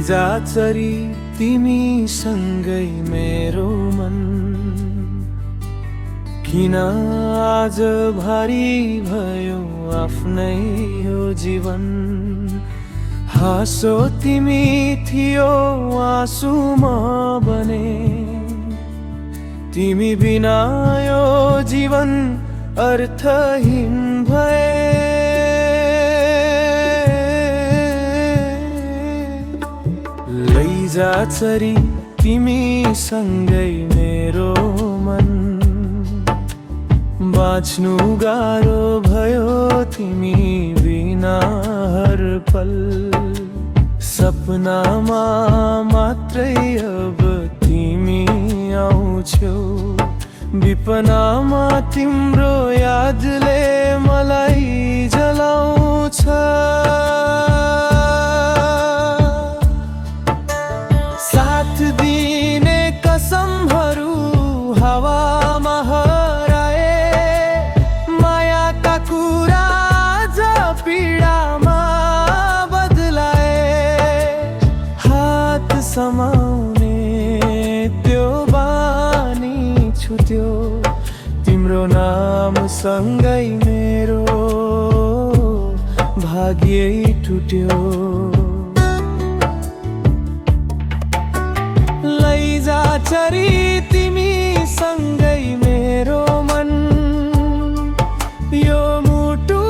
लैजा चरी तिमी सँगै मेरो मन, किन आज भारी भयो आफ्नै यो जीवन। हाँसो तिमी थियो आँसु म बने, तिमी बिना यो जीवन अर्थहीन भए। लैजा चरी तिमी सँगै मेरो मन, बाँच्नु गाह्रो भयो तिमी बिना हर पल। सपनामा मात्रै अब तिमी आउँछौ, विपनामा तिम्रो यादले मलाई जलाउँछ। साथ दिने कसमहरू हावामा हराए, मायाका कुरा आज पीडामा बदलाए। हात समाउने त्यो बानी छुट्यो, तिम्रो नाम सँगै मेरो भाग्य टुट्यो। लैजा चरी तिमी सँगै मेरो मन, यो मुटु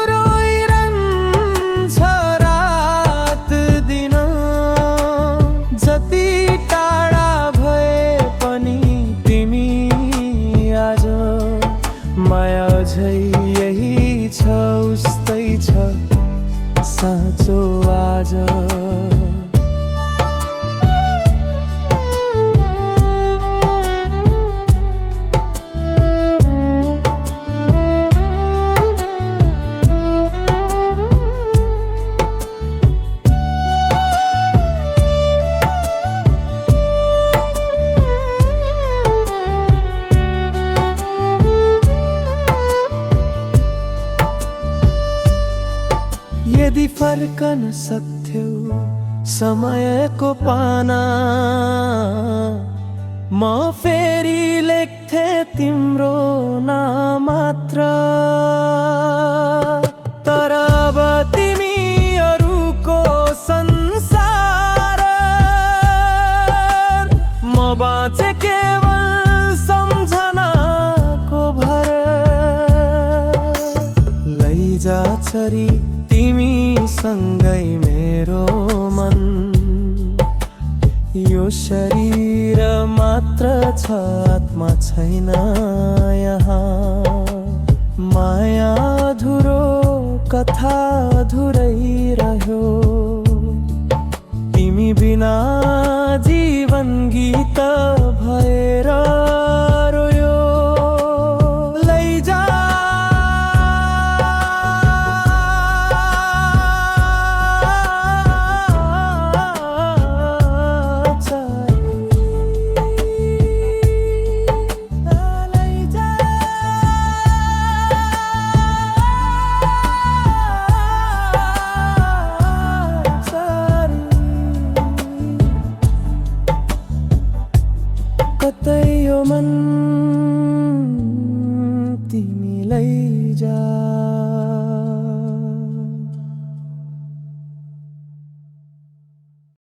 रोइरहन्छ रात दिन। जति टाढा भए पनि तिमी आज, माया झै यही छ उस्तै छ साँचो आज। यदि फर्कन सक्थ्यौ समयको पाना, म फेरि लेख्थे तिम्रो नाम मात्र। तर अब तिमी अरूको संसार, म बाँचे केवल सम्झनाको भर। लैजा चरी तिमी सँगै मेरो मन, यो शरीर मात्र छ आत्मा छैन यहाँ। माया अधुरो कथा अधुरै रह्यो, तिमी बिना जीवन गीत भएर रोयो। लैजा कतै यो मन तिमी लैजा।